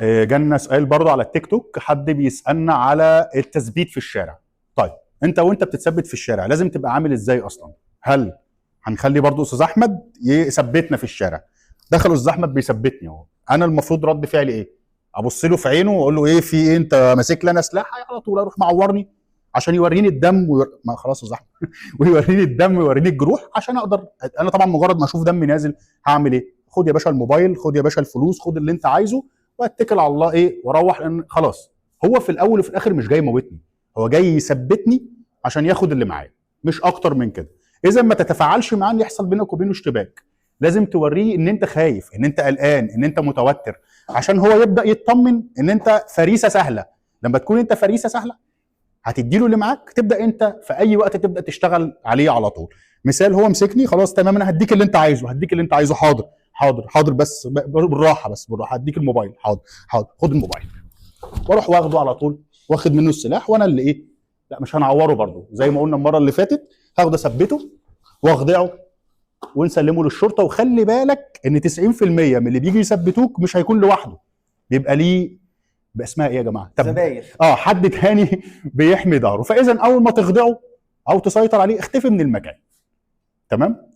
جالنا سؤال برضو على التيك توك، حد بيسالنا على التثبيت في الشارع. طيب انت وانت بتتثبت في الشارع لازم تبقى عامل ازاي اصلا؟ هل هنخلي برضو استاذ احمد يثبتنا في الشارع؟ دخل استاذ احمد بيثبتني اهو، انا المفروض رد فعلي ايه؟ ابص له في عينه واقول له ايه في ايه انت ماسك لي انا سلاح؟ على طول اروح معورني عشان يوريني الدم ما خلاص يا استاذ احمد ويوريني الدم ويوريني الجروح عشان اقدر انا طبعا مجرد ما اشوف دم نازل هعمل ايه؟ خد يا باشا الموبايل، خد يا باشا الفلوس، خد اللي انت عايزه واتكل على الله ايه واروح، لان خلاص هو في الاول وفي الاخر مش جاي يموتني، هو جاي يثبتني عشان ياخد اللي معايا، مش اكتر من كده. اذا ما تتفاعلش معاه ان يحصل بينك وبينه اشتباك، لازم توريه ان انت خايف، ان انت قلقان، ان انت متوتر، عشان هو يبدا يطمن ان انت فريسة سهلة. لما تكون انت فريسة سهلة هتديله اللي معاك، تبدا انت في اي وقت تبدا تشتغل عليه على طول. مثال هو مسكني خلاص تمام، انا هديك اللي انت عايزه، هديك اللي انت عايزه، حاضر حاضر حاضر، بس بالراحة، بس بالراحة، هديك الموبايل، حاضر حاضر، خد الموبايل، واروح واخده على طول، واخد منه السلاح، وانا اللي ايه، لا مش هنعوره برضه زي ما قلنا المرة اللي فاتت، هاخده اثبته واخدعه ونسلمه للشرطة. وخلي بالك ان 90% من اللي بيجي يثبتوك مش هيكون لوحده، بيبقى ليه بقى اسمها ايه يا جماعة؟ زبايل. حد تاني بيحمي ظهره. فاذا اول ما تخدعه او تسيطر عليه اختفي من المكان. تمام؟